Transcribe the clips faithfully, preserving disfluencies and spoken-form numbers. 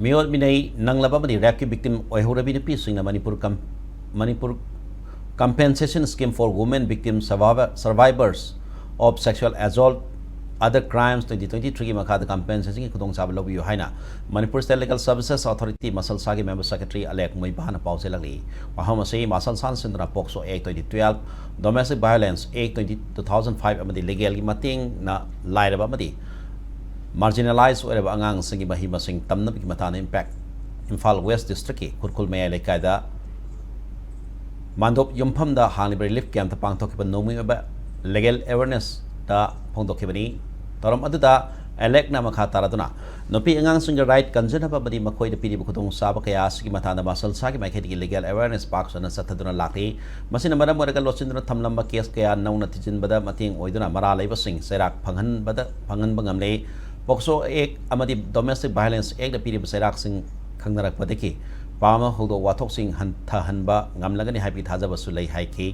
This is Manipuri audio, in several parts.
ꯃꯤꯑꯣꯠ ꯃꯤꯅꯩ ꯅꯪꯂꯕ ꯑꯃꯗꯤ ꯔꯦꯞꯀꯤ ꯚꯤꯛꯇꯤꯝ ꯑꯣꯏꯍꯧꯔꯕꯤ ꯅꯨꯄꯤꯁꯤꯡꯅ ꯃꯅꯤꯄꯨꯔ ꯀꯝ-, Manipur Compensation Scheme for Women Victims, Survivor, Survivors of Sexual Assault, Other Crimes twenty twenty-threeꯒꯤ ꯃꯈꯥꯗ ꯀꯝꯄꯦꯟꯁꯦꯁꯟꯒꯤ ꯈꯨꯗꯣꯡꯆꯥꯕ ꯂꯧꯕꯤꯌꯨ ꯍꯥꯏꯅ Manipur State Legal Services Authority ꯃꯁꯜꯁꯥꯒꯤ ꯃꯦꯝꯕꯔ ꯁꯦꯀ꯭ꯔꯦꯇꯔꯤ ꯑꯂꯦꯛ ꯃꯣꯏꯕꯥꯅ ꯄꯥꯎꯖꯦꯜꯂꯛꯂꯤ꯫ ꯋꯥꯐꯝ ꯑꯁꯤ ꯃꯁꯜꯁꯥꯅ ꯁꯤꯟꯗꯨꯅ POCSO Act twenty twelve, Domestic Violence Act twenty, two thousand five ꯑꯃꯗꯤ ꯂꯤꯒꯦꯜꯒꯤ ꯃꯇꯦꯡꯅ ꯂꯥꯏꯔꯕ ꯑꯃꯗꯤ ꯃꯥꯔꯖꯤꯅꯦꯂꯥꯏꯖ ꯑꯣꯏꯔꯕ ꯑꯉꯥꯡꯁꯤꯡꯒꯤ ꯃꯍꯩ ꯃꯁꯤꯡ ꯇꯝꯅꯕꯒꯤ ꯃꯇꯥꯡꯗ ꯏꯝꯄꯦꯛ ꯏꯝꯐꯥꯜ ꯋꯦꯁ ꯗꯤꯁꯇ꯭ꯔꯤꯛꯀꯤ ꯈꯨꯔꯈꯨꯜ ꯃꯌꯥꯏ ꯂꯩꯀꯥꯏꯗ ꯃꯥꯟꯗꯣꯞ ꯌꯨꯝꯐꯝꯗ ꯍꯥꯡꯂꯤꯕ ꯔꯤꯂꯤꯐ ꯀꯦꯝꯞꯇ ꯄꯥꯡꯊꯣꯛꯈꯤꯕ ꯅꯣꯡꯃꯒꯤ ꯑꯣꯏꯕ ꯂꯤꯒꯦꯜ ꯑꯦꯋꯦꯔꯅꯦꯁꯇ ꯐꯣꯡꯗꯣꯛꯈꯤꯕꯅꯤ꯫ ꯊꯧꯔꯝ ꯑꯗꯨꯗ ꯑꯦꯂꯦꯛꯅ ꯃꯈꯥ ꯇꯥꯔꯗꯨꯅ ꯅꯨꯄꯤ ꯑꯉꯥꯡꯁꯤꯡꯒꯤ ꯔꯥꯏꯠ ꯀꯟꯖꯅꯕ ꯑꯃꯗꯤ ꯃꯈꯣꯏꯗ ꯄꯤꯔꯤꯕ ꯈꯨꯗꯣꯡꯆꯥꯕ ꯀꯌꯥ ꯑꯁꯤꯒꯤ ꯃꯇꯥꯡꯗ ꯃꯁꯜꯁꯥꯒꯤ ꯃꯥꯏꯀꯩꯗꯒꯤ ꯂꯤꯒꯦꯜ ꯑꯦꯋꯦꯔꯅꯦꯁ ꯄꯥꯛ ꯁꯟꯅ ꯆꯠꯊꯗꯨꯅ ꯂꯥꯛꯂꯤ꯫ ꯃꯁꯤꯅ ꯃꯔꯝ ꯑꯣꯏꯔꯒ ꯂꯣꯠꯁꯤꯟꯗꯨꯅ ꯊꯝꯂꯝꯕ ꯀꯦꯁ ꯀꯌꯥ ꯅꯧꯅ ꯊꯤꯖꯤꯟꯕꯗ ꯃꯇꯦꯡ ꯑꯣꯏꯗꯨꯅ ꯃꯔꯥꯜ ꯂꯩꯕꯁꯤꯡ ꯆꯩꯔꯥꯛ ꯐꯪꯍꯟꯕꯗ, ꯐꯪꯍꯟꯕ ꯉꯝꯂꯦ꯫ POCSO Act ꯑꯃꯗꯤ Domestic Violence Actꯅ ꯄꯤꯔꯤꯕ ꯆꯩꯔꯥꯛꯁꯤꯡ ꯈꯪꯅꯔꯛꯄꯗꯒꯤ ꯄꯥꯝꯕ ꯍꯧꯗꯣꯛ ꯋꯥꯊꯣꯛꯁꯤꯡ ꯍꯟꯊꯍꯟꯕ ꯉꯝꯂꯒꯅꯤ ꯍꯥꯏꯕꯒꯤ ꯊꯥꯖꯕꯁꯨ ꯂꯩ ꯍꯥꯏꯈꯤ꯫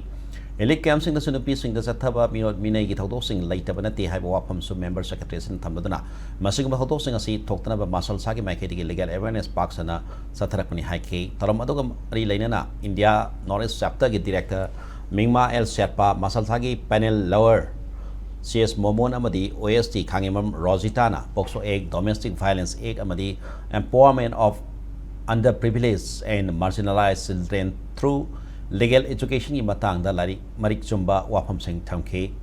ꯔꯤꯂꯤꯐ ꯀꯦꯝꯞꯁꯤꯡꯗꯁꯨ ꯅꯨꯄꯤꯁꯤꯡꯗ ꯆꯠꯊꯕ ꯃꯤꯑꯣꯠ ꯃꯤꯅꯩꯒꯤ ꯊꯧꯗꯣꯛꯁꯤꯡ ꯂꯩꯇꯕ ꯅꯠꯇꯦ ꯍꯥꯏꯕ ꯋꯥꯐꯝꯁꯨ ꯃꯦꯝꯕꯔ ꯁꯦꯀ꯭ꯔꯦꯇꯔꯤ ꯑꯁꯤꯅ ꯊꯝꯂꯗꯨꯅ ꯃꯁꯤꯒꯨꯝꯕ ꯊꯧꯗꯣꯛꯁꯤꯡ ꯑꯁꯤ ꯊꯣꯛꯇꯅꯕ ꯃꯁꯜꯁꯥꯒꯤ ꯃꯥꯏꯀꯩꯗꯒꯤ ꯂꯤꯒꯦꯜ ꯑꯦꯋꯦꯔꯅꯦꯁ ꯄꯥꯛ ꯁꯟꯅ ꯆꯠꯊꯔꯛꯄꯅꯤ ꯍꯥꯏꯈꯤ꯫ ꯊꯧꯔꯝ ꯑꯗꯨꯒ ꯃꯔꯤ ꯂꯩꯅꯅ ꯏꯟꯗꯤꯌꯥ ꯅꯣꯔꯠ ꯏꯁ ꯆꯦꯞꯇꯔꯒꯤ ꯗꯤꯔꯦꯛꯇꯔ ꯃꯤꯡꯃꯥ ꯑꯦꯜ ꯁꯦꯠꯄ, ꯃꯁꯜꯁꯥꯒꯤ panel lawyer C S Momon ꯑꯃꯗꯤ ꯑꯣ ꯑꯦꯁ ꯇꯤ ꯈꯥꯉꯦꯝꯕꯝ ꯔꯣꯖꯤꯇꯥꯅ POCSO Act, Domestic Violence Act ꯑꯃꯗꯤ Empowerment of Underprivileged and Marginalized Children Through Legal Educationꯒꯤ ꯃꯇꯥꯡꯗ ꯂꯥꯏꯔꯤꯛ ꯃꯔꯤꯛ ꯆꯨꯝꯕ ꯋꯥꯐꯝꯁꯤꯡ ꯊꯝꯈꯤ꯫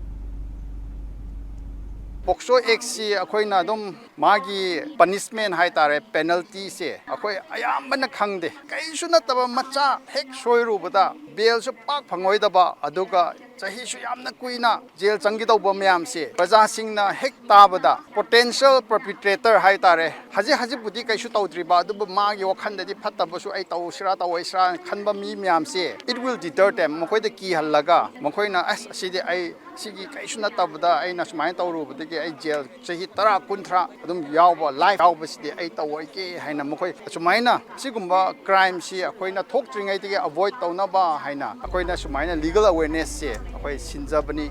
POCSO Actꯁꯤ ꯑꯩꯈꯣꯏꯅ ꯑꯗꯨꯝ ꯃꯥꯒꯤ ꯄꯅꯤꯁꯃꯦꯟ ꯍꯥꯏꯇꯥꯔꯦ, ꯄꯦꯅꯜꯇꯤꯁꯦ ꯑꯩꯈꯣꯏ ꯑꯌꯥꯝꯕꯅ ꯈꯪꯗꯦ꯫ ꯀꯩꯁꯨ ꯅꯠꯇꯕ ꯃꯆꯥ ꯍꯦꯛ ꯁꯣꯏꯔꯨꯕꯗ ꯕꯦꯜꯁꯨ ꯄꯥꯛ ꯐꯪꯉꯣꯏꯗꯕ, ꯑꯗꯨꯒ ꯆꯍꯤꯁꯨ ꯌꯥꯝꯅ ꯀꯨꯏꯅ ꯖꯦꯜ ꯆꯪꯒꯗꯧꯕ ꯃꯌꯥꯝꯁꯦ ꯄ꯭ꯔꯖꯥꯁꯤꯡꯅ ꯍꯦꯛ ꯇꯥꯕꯗ, ꯄꯣꯇꯦꯟꯁꯤꯌꯦꯜ ꯄꯔꯄꯤꯇ꯭ꯔꯦꯇꯔ ꯍꯥꯏꯇꯥꯔꯦ, ꯍꯧꯖꯤꯛ ꯍꯧꯖꯤꯛꯄꯨꯗꯤ ꯀꯩꯁꯨ ꯇꯧꯗ꯭ꯔꯤꯕ, ꯑꯗꯨꯕꯨ ꯃꯥꯒꯤ ꯋꯥꯈꯜꯗꯗꯤ ꯐꯠꯇꯕꯁꯨ ꯑꯩ ꯇꯧꯁꯤꯔꯥ ꯇꯧꯑꯣꯏꯁꯤꯔꯥ ꯈꯟꯕ ꯃꯤ ꯃꯌꯥꯝꯁꯦ, it will deter them, ꯃꯈꯣꯏꯗ ꯀꯤꯍꯜꯂꯒ ꯃꯈꯣꯏꯅ ꯑꯁ ꯑꯁꯤꯗꯤ ꯑꯩ ꯁꯤꯒꯤ ꯀꯩꯁꯨ ꯅꯠꯇꯕꯗ ꯑꯩꯅ ꯁꯨꯃꯥꯏꯅ ꯇꯧꯔꯨꯕꯗꯒꯤ ꯑꯩ ꯖꯦꯜ ꯆꯍꯤ ꯇꯔꯥ, ꯀꯨꯟꯊ꯭ꯔꯥ ꯑꯗꯨꯝ ꯌꯥꯎꯕ, ꯂꯥꯏꯐ ꯌꯥꯎꯕꯁꯤꯗꯤ ꯑꯩ ꯇꯧꯔꯣꯏꯒꯦ ꯍꯥꯏꯅ ꯃꯈꯣꯏ ꯑꯁꯨꯃꯥꯏꯅ ꯁꯤꯒꯨꯝꯕ ꯀ꯭ꯔꯥꯏꯝꯁꯤ ꯑꯩꯈꯣꯏꯅ ꯊꯣꯛꯇ꯭ꯔꯤꯉꯩꯗꯒꯤ ꯑꯦꯚꯣꯏꯗ ꯇꯧꯅꯕ ꯍꯥꯏꯅ ꯑꯩꯈꯣꯏꯅ ꯁꯨꯃꯥꯏꯅ ꯂꯤꯒꯦꯜ ꯑꯦꯋꯦꯔꯅꯦꯁꯁꯦ ꯑꯩꯈꯣꯏ ꯁꯤꯟꯖꯕꯅꯤ꯫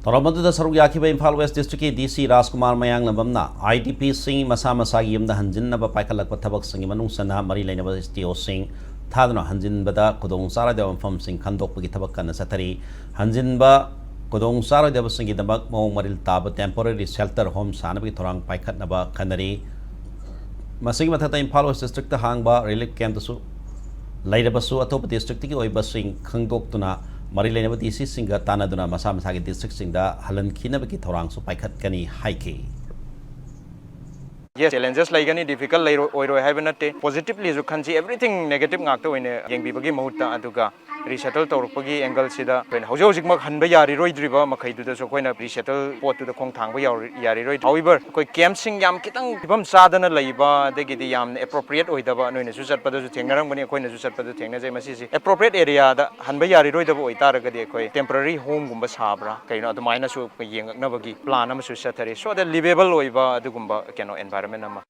ꯊꯧꯔꯝ ꯑꯗꯨꯗ ꯁꯔꯨꯛ ꯌꯥꯈꯤꯕ ꯏꯝꯐꯥꯜ ꯋꯦꯁ ꯗꯤꯁꯇ꯭ꯔꯤꯛꯀꯤ ꯗꯤ ꯁꯤ ꯔꯥꯖꯀꯨꯃꯥꯔ ꯃꯌꯥꯡꯂꯝꯕꯝꯅ ꯑꯥꯏ ꯗꯤ ꯄꯤꯁꯤꯡ ꯃꯁꯥ ꯃꯁꯥꯒꯤ ꯌꯨꯝꯗ ꯍꯟꯖꯤꯟꯅꯕ ꯄꯥꯏꯈꯠꯂꯛꯄ ꯊꯕꯛꯁꯤꯡꯒꯤ ꯃꯅꯨꯡ ꯆꯟꯅ ꯃꯔꯤ ꯂꯩꯅꯕ ꯑꯦꯁ ꯗꯤ ꯑꯣꯁꯤꯡ ꯊꯥꯗꯨꯅ ꯍꯟꯖꯤꯟꯕꯗ ꯈꯨꯗꯣꯡ ꯆꯥꯔꯣꯏꯗꯕ ꯃꯐꯝꯁꯤꯡ ꯈꯟꯗꯣꯛꯄꯒꯤ ꯊꯕꯛ ꯀꯟꯅ ꯆꯠꯊꯔꯤ꯫ ꯍꯟꯖꯤꯟꯕ ꯈꯨꯗꯣꯡ ꯆꯥꯔꯣꯏꯗꯕꯁꯤꯡꯒꯤꯗꯃꯛ ꯃꯑꯣꯡ ꯃꯔꯤꯜ ꯇꯥꯕ temporary shelter home ꯁꯥꯅꯕꯒꯤ ꯊꯧꯔꯥꯡ ꯄꯥꯏꯈꯠꯅꯕ ꯈꯟꯅꯔꯤ꯫ ꯃꯁꯤꯒꯤ ꯃꯊꯛꯇ ꯏꯝꯐꯥꯜ ꯋꯦꯁ ꯗꯤꯁꯇ꯭ꯔꯤꯛꯇ ꯍꯥꯡꯕ ꯔꯤꯂꯤꯐ ꯀꯦꯝꯞꯇꯁꯨ ꯂꯩꯔꯕꯁꯨ ꯑꯇꯣꯞꯄ ꯗꯤꯁꯇ꯭ꯔꯤꯛꯇꯒꯤ ꯑꯣꯏꯕꯁꯤꯡ ꯈꯪꯗꯣꯛꯇꯨꯅ ꯃꯔꯤ ꯂꯩꯅꯕ ꯗꯤ ꯁꯤꯁꯤꯡꯒ ꯇꯥꯟꯅꯗꯨꯅ ꯃꯁꯥ ꯃꯁꯥꯒꯤ ꯗꯤꯁꯇ꯭ꯔꯤꯛꯁꯤꯡꯗ ꯍꯜꯍꯟꯈꯤꯅꯕꯒꯤ ꯊꯧꯔꯥꯡꯁꯨ ꯄꯥꯏꯈꯠꯀꯅꯤ ꯍꯥꯏꯈꯤ꯫ Yes, challenges ꯂꯩꯒꯅꯤ, difficult ꯂꯩꯔꯣꯏ, ꯑꯣꯏꯔꯣꯏ ꯍꯥꯏꯕ ꯅꯠꯇꯦ꯫ Positivelyꯁꯨ ꯈꯟꯁꯤ, everything negative ꯉꯥꯛꯇ ꯑꯣꯏꯅ ꯌꯦꯡꯕꯤꯕꯒꯤ ꯃꯍꯨꯠꯇ꯫ ꯑꯗꯨꯒ resettle ꯇꯧꯔꯛꯄꯒꯤ angleꯁꯤꯗ ꯑꯩꯈꯣꯏꯅ ꯍꯧꯖꯤꯛ ꯍꯧꯖꯤꯛꯃꯛ ꯍꯟꯕ ꯌꯥꯔꯤꯔꯣꯏꯗ꯭ꯔꯤꯕ ꯃꯈꯩꯗꯨꯗꯁꯨ ꯑꯩꯈꯣꯏꯅ resettle ꯄꯣꯠꯇꯨꯗ ꯈꯣꯡ ꯊꯥꯡꯕ ꯌꯥꯎꯔꯤ-, ꯌꯥꯔꯤꯔꯣꯏ꯫ However, ꯑꯩꯈꯣꯏ campꯁꯤꯡ ꯌꯥꯝ ꯈꯤꯇꯪ ꯐꯤꯕꯝ ꯆꯥꯗꯅ ꯂꯩꯕ, ꯑꯗꯒꯤꯗꯤ ꯌꯥꯝꯅ appropriate ꯑꯣꯏꯗꯕ, ꯅꯣꯏꯅꯁꯨ ꯆꯠꯄꯗꯁꯨ ꯊꯦꯡꯅꯔꯝꯒꯅꯤ, ꯑꯩꯈꯣꯏꯅꯁꯨ ꯆꯠꯄꯗ ꯊꯦꯡꯅꯖꯩ꯫ ꯃꯁꯤꯁꯤ appropriate areaꯗ ꯍꯟꯕ ꯌꯥꯔꯤꯔꯣꯏꯗꯕ ꯑꯣꯏꯇꯥꯔꯒꯗꯤ ꯑꯩꯈꯣꯏ temporary homeꯒꯨꯝꯕ ꯁꯥꯕ꯭ꯔꯥ ꯀꯩꯅꯣ ꯑꯗꯨꯃꯥꯏꯅꯁꯨ ꯑꯩꯈꯣꯏ ꯌꯦꯡꯉꯛꯅꯕꯒꯤ plan ꯑꯃꯁꯨ ꯆꯠꯊꯔꯤ꯫ So that livable ꯑꯣꯏꯕ ꯑꯗꯨꯒꯨꯝꯕ ꯀꯩꯅꯣ environment ꯑꯃ꯫